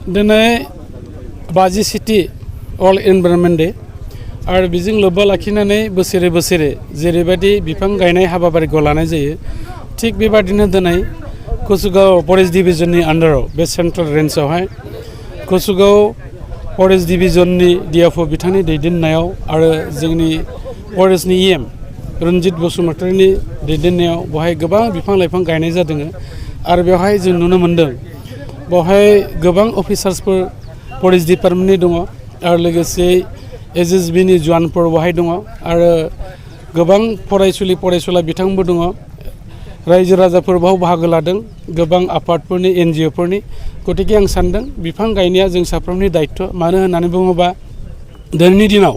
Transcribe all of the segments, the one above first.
दिनै 50 world एनभायरनमेन्ट day आरो बेजों लोब्बा लाखिनानै बोसोरे जेरैबायदि बिफां गायनाय हाबाफारिखौ लानाय जायो थिग बेबादिनो दिनै कसुगाव फरेस्ट डिभिजननि आन्डाराव बे सेन्ट्रेल रेन्जआवहाय कसुगाव फरेस्ट डिभिजननि डिएफअ बिथांनि दैदेननायाव आरो जोंनि फरेस्टनि EM रन्जित बसुमतारीनि दैदेननायाव बेवहाय गोबां बिफां लाइफां गायनाय जादों आरो बेवहाय जों नुनो मोन्दों बेवहाय गोबां अफिसार्सफोर फरेस्ट डिपार्टमेन्टनि दङ आरो लोगोसे SSBनि जवानफोर बेवहाय दङ आरो गोबां फरायसुला बिथांमोनबो दङ रायजो राजाफोर बाव बाहागो लादों गोबां आफादफोरनि NGOफोरनि गतिके आं सान्दों बिफां गायनाया जों साफ्रोमनि दायित्व मानो होननानै बुङोबा दिनैनि दिनाव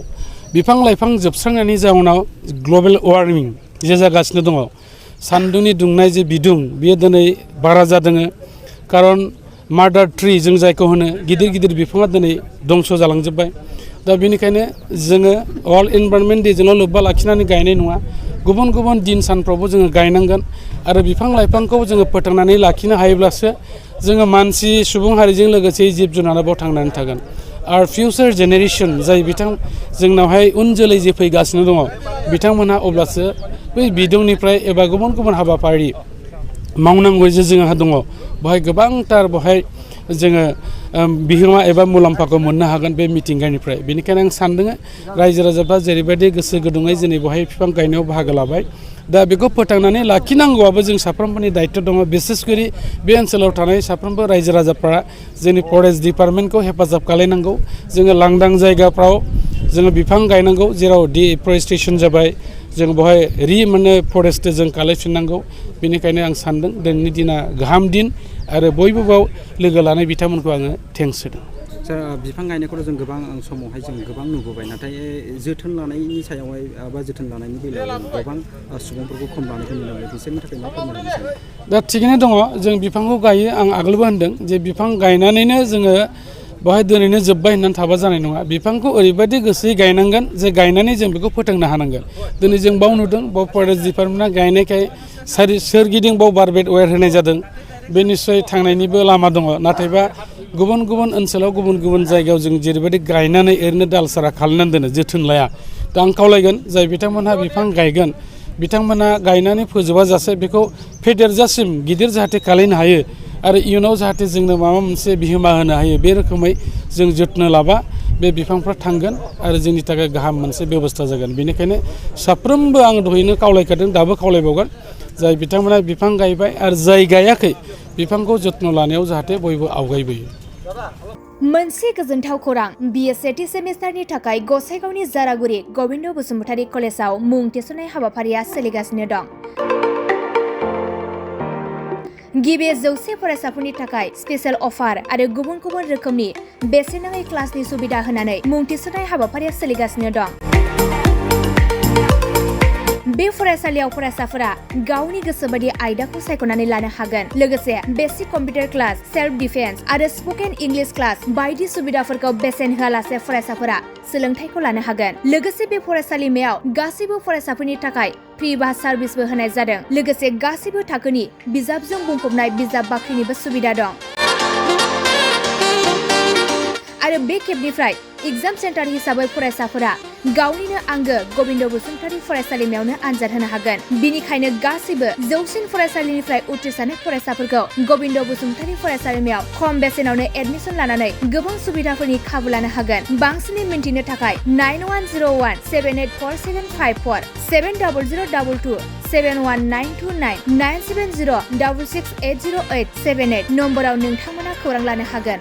बिफां लाइफां जोबस्रांनायनि जाउनाव ग्लबेल वार्मिं जे जागासिनो दङ सान्दुंनि दुंनाय जे बिदुं बेयो दिनै बारा जादों खारन मादार ट्री जों जायखौ होनो गिदिर बिफाङा दिनै दंस जालांजोब्बाय दा बेनिखायनो जोङो वर्ल्ड एनभायरनमेन्ट डेजोंल' लोब्बा लाखिनानै गायनाय नङा गुबुन दिन सानफ्रावबो जोङो गायनांगोन आरो बिफां लाइफांखौ जोङो फोथांनानै लाखिनो हायोब्लासो जोङो मानसि सुबुं हारिजों लोगोसे जिब जुनाराबो थांनानै थागोन आरो फिउचार जेनेरेसन जाय जोंनावहाय उन जोलै जे फैगासिनो दङ बिथांमोनहा अब्लासो बै बिदुंनिफ्राय एबा गुबुन हाबाफारि मावनांगौ जे जोंहा दङ बेवहाय गोबांथार बेवहाय जोङो बिहोमा एबा मुलाम्फाखौ मोननो हागोन बे मिथिंगानिफ्राय बेनिखायनो आं सान्दों रायजो राजाफ्रा जेरैबायदि गोसो गुदुङै जोंनि बेवहाय बिफां गायनायाव बाहागो लाबाय दा बेखौ फोथांनानै लाखिनांगौआबो जों साफ्रोमबोनि दायित्व दङ बिसेसकरि बे ओनसोलाव थानाय साफ्रोमबो रायजो राजाफ्रा जोंनि फरेस्ट डिपार्टमेन्टखौ हेफाजाब खालामनांगौ जोङो लांदां जायगाफ्राव जोङो बिफां गायनांगौ जेराव डिफरेस्टेसन जाबाय जों बेवहाय फरेस्ट जों खालामफिननांगौ बेनिखायनो आं सान्दों दिनैनि दिना गाहाम दिन आरो बयबो बाव लोगो लानाय बिथांमोनखौ आङो थेंक्स होदों बिफां गायनायखौथ' जों गोबां समावहाय जों गोबां नुबोबाय नाथाय जोथोन लानायनि सायावहाय बा जोथोन लानायनि बेलायाव गोबां सुबुंफोरखौ खम लानायखौ नुनो मोनो बिसोरनि थाखाय मा फोरमायनो सानो दा थिगैनो दङ जों बिफांखौ गायो आं आगोलबो होनदों जे बिफां गायनानैनो जोङो बेवहाय दिनैनो जोब्बाय होननानै थाबा जानाय नङा बिफांखौ ओरैबायदि गोसोयै गायनांगोन जे गायनानै जों बेखौ फोथांनो हानांगोन दिनै जों बाव नुदों बाव फरेस्ट डिपार्टमेन्टआ गायनायखाय सोरगिदिं बाव बारबेट वेर होनाय जादों बे निस्सय थांनायनिबो लामा दङ नाथायबा गुबुन ओनसोलाव गुबुन जायगायाव जों जेरैबायदि गायनानै ओरैनो दाल सारा खालामनानै दोनो जोथोन लाया दा आं खावलायगोन जाय बिथांमोनहा बिफां गायगोन बिथांमोना गायनानै फोजोबाजासे बेखौ फेदेरजासिम गिदिर जाहाथे खालामनो हायो आरो इयुनाव जाहाथे जोंनो माबा मोनसे बिहोमा होनो हायो बे रोखोमै जों जथ्न लाबा बे बिफांफ्रा थांगोन आरो जोंनि थाखाय गाहाम मोनसे बेबस्था जागोन बेनिखायनो साफ्रोमबो आं दहायनो खावलायखादों दाबो खावलायबावगोन जाय बिथांमोना बिफां गायबाय आरो जाय गायाखै बिफांखौ जथ्न लानायाव जाहाथे बयबो आवगायबोयो मोनसे गोजोनथाव खौरां BA सेथि सेमिस्टारनि थाखाय गसाइगावनि जारागुरि गबिन्द बसुमतारी कलेजाव मुं थिसननाय हाबाफारिया सोलिगासिनो दं गिबि 100 फरायसाफोरनि थाखाय स्पेशल अफार आरो गुबुन रोखोमनि बेसेन नाङै क्लासनि सुबिदा होनानै मुं थिसननाय हाबाफारिया सोलिगासिनो दं बे फरायसालियाव फरायसाफोरा गावनि गोसोबायदि आयदाखौ सायख'नानै लानो हागोन लोगोसे basic computer class self defence आरो स्पकेन इंलिश क्लास बायदि सुबिदाफोरखौ बेसेन होआलासे फरायसाफोरा सोलोंथाइखौ लानो हागोन लोगोसे बे फरायसालिमायाव गासैबो फरायसाफोरनि थाखाय फ्रि बास सार्भिसबो होनाय जादों लोगोसे गासैबो थाखोनि बिजाबजों बुंफबनाय बिजाब बाख्रिनिबो सुबिदा दं आरो बे खेबनिफ्राय एग्जाम सेन्टार हिसाबै फरायसाफोरा गावनिनो आंगो गबिन्द बसुमतारी फरायसालिमायावनो आनजाद होनो हागोन बिनिखायनो गासैबो जौसिन फरायसालिनिफ्राय उथ्रिसारनाय फरायसाफोरखौ गबिन्द बसुमतारी फरायसालिमायाव खम बेसेनावनो एडमिसन लानानै गोबां सुबिदाफोरनि खाबु लानो हागोन बांसिनै मिन्थिनो थाखाय 9101784754 70022 71929 97066808878 नम्बराव नोंथांमोना खौरां लानो हागोन